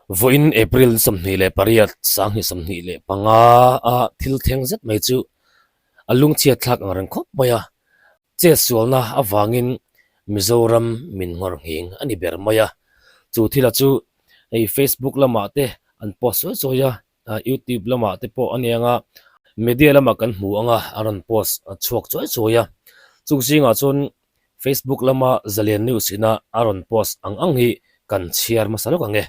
Vawiin April 28, 2025 a thil thleng zet mai chu a lungchhiat thlak ang reng khawp mai a, chetsualna avangin Mizoram min nghawr nghing a ni ber mai a. Chu thila chu hei Facebook lamah te an post sawi sawi a, YouTube lamah te pawh a nia nga, media lamah kan hmu ang a, a rawn post chhuak chuai chuai a. Chung zingah chuan Facebook lama Zalian News ina a rawn post ang ang hi kan chhiar hmasa lawk ang e.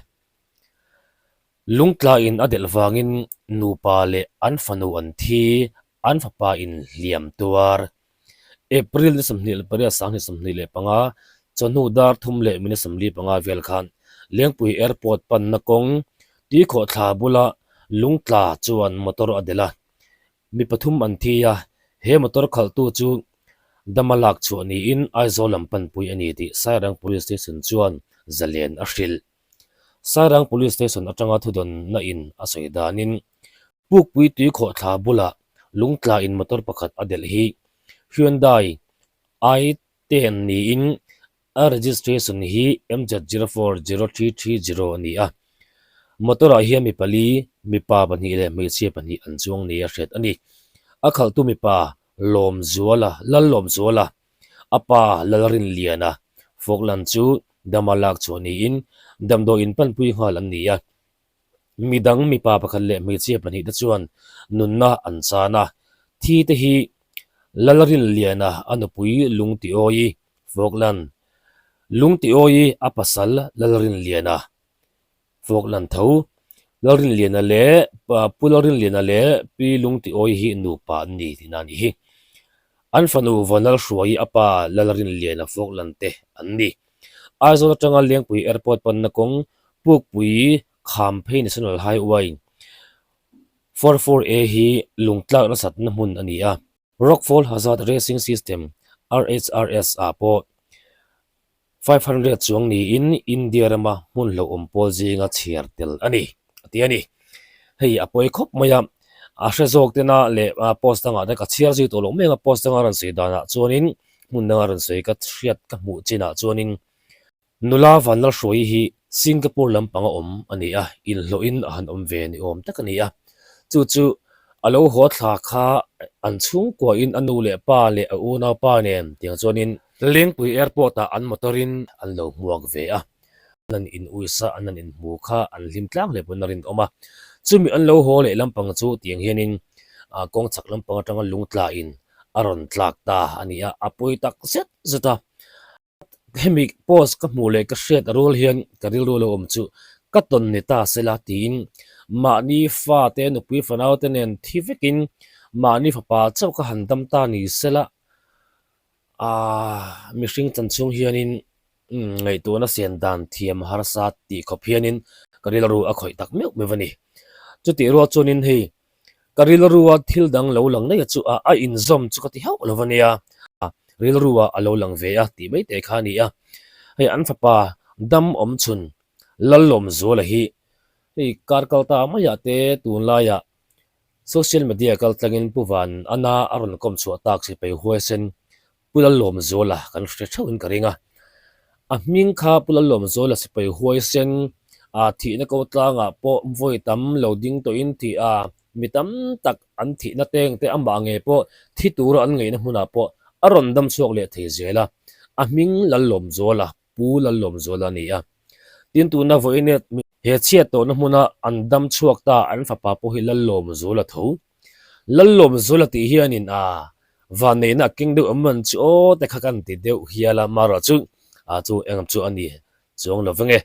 Lungtlain a delh vangin nupa leh an fanu an thi, an fapa in hliam tuar. April ni 28 2025, chawhnu dar thum leh minute 45 vel khan Lengpui Airport panna kawng tuikhawhthla bula lungtla chuan motor a delh a, mi pathum an thi a, he motor khalhtu chu dama lak chhuah niin Aizawl lam panpui a ni tih Sairang Police Station chuan zalen a hrilh. Sairang Police Station atanga thudawnna in a sawi danin Pukpui tuikhawhthla bulah lungtla in motor pakhat a delh hi Hyundai i ten niin a registration hi MZ040330 a ni a. Motor ah hian mi pali, mipa pahnih leh hmeichhia pahnih an chuang nia hriat a ni. A khalhtu mipa Lawmzuala, Lallawmzuala, a pa Lalrinliana, Falkland chu dama lak chhuah niin damdawi in panpui nghal an ni a. Midang mipa pakhat leh hmeichhia pahnih te chuan nunna an chan a, thi te hi Lalrinliana a nupui Lungtiawi, Falkland, Lungtiawi a pasal Lalrinliana, Falkland tho, Lalrinliana leh Pu Lalrinliana leh Pi Lungtiawi hi nupa an ni tihna a nih hi. An fanu Vanlalhruaii a pa Lalrinliana Falkland te an ni. Aizawl atanga Lengpui Airport panna kawng Pukpui Khamphei National Highway 44A hi lungtlak nasatna hmun a ni a. Rockfall Hazard Racing System, RHRS, ah pawh 500 chuang niin India rama hmun hlauhawm pawl zinga chhiar tel a ni, a ti a ni. Hei a pawi khawp mai a, a hre zawk tena leh post dangah te ka chhiar zui tawh loh mek a, post danga rawn sawi danah chuanin hmun danga rawn sawi ka hriat ka hmuh chinah chuanin nula Vanlalhruaii hi Singapore lampanga awm a ni a, inhlawhin a han awm ve ni awm tak a ni a. Chu chu a lo haw thla kha an chhungkuain a nu leh pa leh a unaupa nen tiang chuanin Lengpui Airport-ah an motor-in an lo hmuak ve a. An han in uisa, an han inhmu kha an hlim tlang hle pawn a rinawm a. Chumi an lo haw leh lampang chu tiang hianin kawng chhak lampang atanga lungtlain a rawn tlak ta a ni a, a pawi tak zet zet a. Hemi post ka hmuh leh ka hriat a rual hian ka rilru lo awm chu ka tawn ni ta sela tiin mahni fate nupui fanau te nen thi vekin mahni fapa chauh ka han dam ta ni sela aaa mihring chan chhung hianin ngaihtuahna siam dan thiam harsa tih khawp hianin ka rilru a khawih tak meuh meuh a ni. Chutih rual chuanin hei Ka rilrua thil dang lo lang daih a chu a, a inzawm chu ka ti hauh lo ania. Rilrua a lo lang ve a tih mai te kha a ni a. Hei an fapa dam awm chhun Lallawmzuala hi hei kar kal ta maiah te tunlaiah social media kal tlangin Pu Van Ana a rawn kawm chhuah tak sipai huaisen Pu Lallawmzuala kan hre theuhin ka ring a. A hming kha Pu Lallawmzuala sipai huaisen a thihna ko tlangah pawh vawi tam lo ding tawhin tih a mi tam tak an thihna teng te amah nge pawh thi tura an ngaihna hmunah pawh a rawn dam chhuak leh thei zel a. A hming Lallawmzuala, Pu Lallawmzuala a ni a. Tin tuna vawinet he chhiat tawhna hmuna an dam chhuak ta an fapa pawh hi Lallawmzuala tho. Lallawmzuala tih hianin a Vanneihna a keng deuh awm man chu aw te kha kan ti deuh hial a, marawh chu ah chu engam chu a ni chuang lo vang e.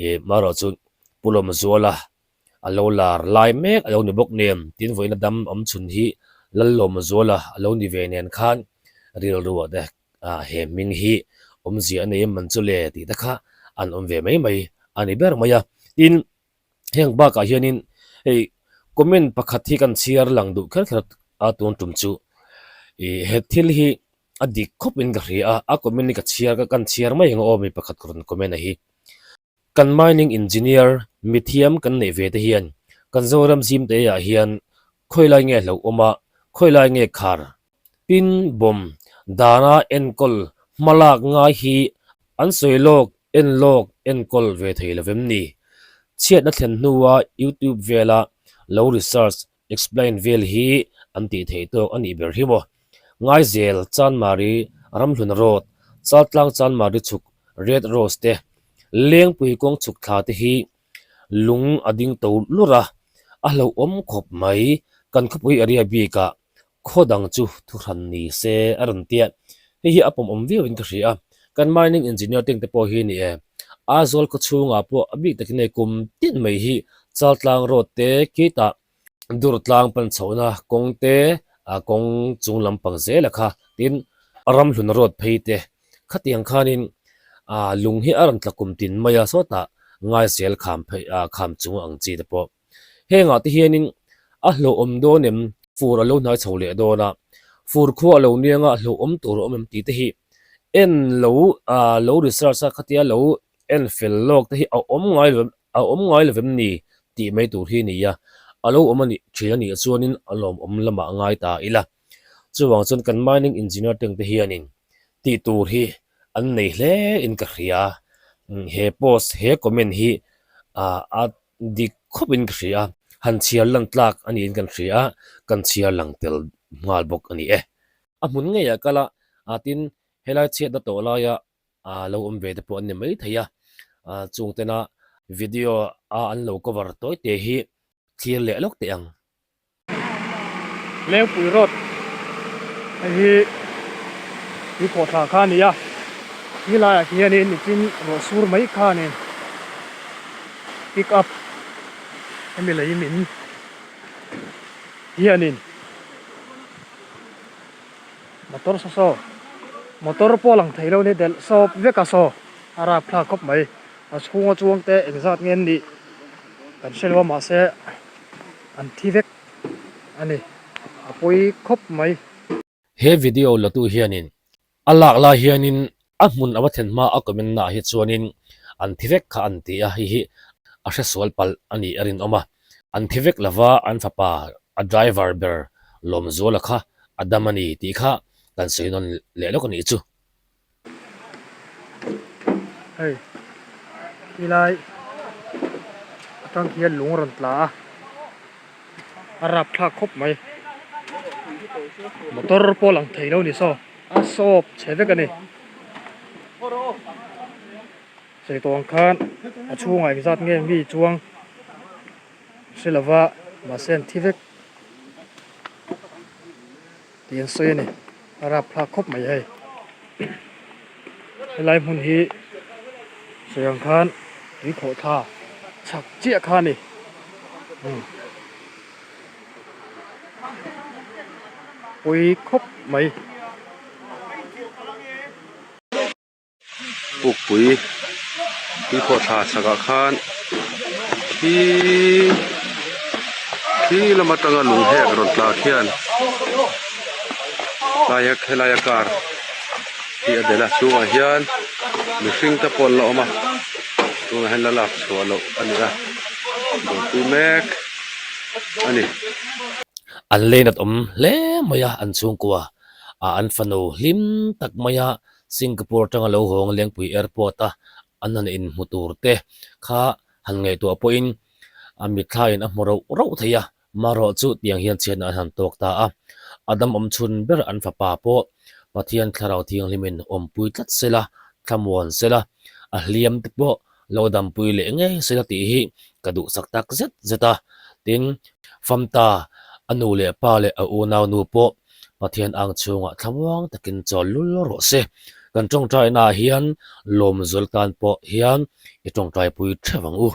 Ih marawh chu Pu Lawmzuala a lo lar lai mek a lo ni bawk nen, tin vawiina dam awm chhun hi Lallawmzuala a lo ni ve nen khan rilru ah te ah he hming hi awmzia a nei em man chu le tih te kha an awm ve mai mai a ni ber mai a. Tin. Heng bakah hianin hei comment pakhat hi kan chhiar lang duh kher kher a tun tum chu ih he thil hi a dik khawp in ka hria a, a comment hi ka chhiar ka kan chhiar mai ang aw mi pakhat ka rawn comment a hi. Kan mining engineer mithiam kan neih ve te hian kan Zoram zim te ah hian khawilai nge hlauh awm a, khawilai nge khar pin bawm dana enkawl hmalak ngai hi an sawi lawk en lawk enkawl ve thei lo vem ni? Chhiatna thlen hnua YouTube vela lo research, explain vel hi an tih theih tawk a nih ber hi maw? Ngaizel, Chanmari, Ramhlun Road, Chaltlang Chanmari chhuk Red Rose te, Lengpui kawng chhuk thla te hi lung a ding to lur a, a hlauhawm khawp mai. Kan khawpui area bikah khaw dang chu thuhran ni se a rawn tia. Hei hi a pawmawm viauin ka hria a, kan mining engineer teng te pawh hi ni e. Aizawl khaw chhungah pawh a bik takin hei kum tin mai hi Chaltlang road te khitah Durtlang pan chhohna kawng te kawng chung lampang zela kha tin Ramhlun road phei te Khatiang khanin lung hi a rawn tla kum tin mai a, sawtah Ngaizel kham phei kham chung ang chi te pawh. Hengah te hianin a hlauhawm dawn em, fur a lo hnai chho leh dawn a, fur khua a lo niang a, hlauhawm tur a awm em tih te hi en lo lo research a khatia lo en fel lawk te hi a awm ngai lo a awm ngai lo em ni tih mai tur hi a ni a, a lo awm a nih thin a nih chuanin a lawmawm lamah a ngai ta ila. Chuvang chuan kan mining engineer teng te hianin tih tur hi an nei hle in ka hria. He post, he comment hi a dik khawp in ka hria. Han chhiar lan tlak a niin kan hria a, kan chhiar lang tel nghal bawk a ni e. A hmun ngeiah kal a, tin helai chhiatna tawh laia lo awm ve te pawh an ni mai thei a, chung tena video a an lo cover tawi te hi thlir leh lawk teh ang. Lengpui road hei hi tui khawh thla kha a ni a, ti laiah hianin nichin ruah sur mai khanin pick up hemi lei min hianin motor saw saw motor pawh a lang thei lo a ni delh sawp vek a saw a rapthlak khawp mai a chhunga chuang te engzat nge an nih kan hre lo a mahse. An thi vek a ni, a pawi khawp mai. He video la tu hianin a lak lai hianin a hmun a va thlen hma a comment naah hi chuanin an thi vek kha an ti a, hei hi a hresual palh a nih a rinawm a. An thi vek lova an fapa a driver ber Lawmzuala kha a dam a ni tih kha kan sawi nawn leh lawk a nih chu. Hei khilai atang khian lung a rawn tla a a rapthlak khawp mai motor pawh lang thei lo ni saw a sawp chhe vek a ni sawi tawh ang khan a chhungah engzat nge mi chuang hre lova mahse an thi vek. Tih an sawi a ni, a rapthlak khawp mai hei. Helai hmun hi sawi ang khan tui khawh thla chhak chiah kha a ni. Pawi khawp mai. Pukpui tuikhawh thla chhakah khan khi khi lam atanga lung hek rawn tla khian tlai helai a car hi a delh a chhungah hian mihring te pawh an la awm a tunah hian la lak chhuah loh a ni a buaipui mek a ni. An lei nat awm hle mai a an chhungkua ah an fanu hlim tak mai a Singapore atanga lo hawng Lengpui Airport a an han inhmu tur te kha han ngaihtuah pawhin a mitthlaiin a hmu rauh rauh thei a, marawh chu tiang hian chhiatna an han tawk ta a. A dam awm chhun ber an fapa pawh Pathian Thlarau Thianghlimin awmpui tlat sela, thlamuan sela, a hliam te pawh lo dampui leh ngei sela tih hi ka duhsak tak zet zet a. Tin, Famta, a nu leh pa leh a unau nu pawh Pathian ang chhungah thlamuang takin chawl lul rawh se. Kan tawngtainaah hian lawmzual tan pawh hian i tawngtaipui theuh ang u.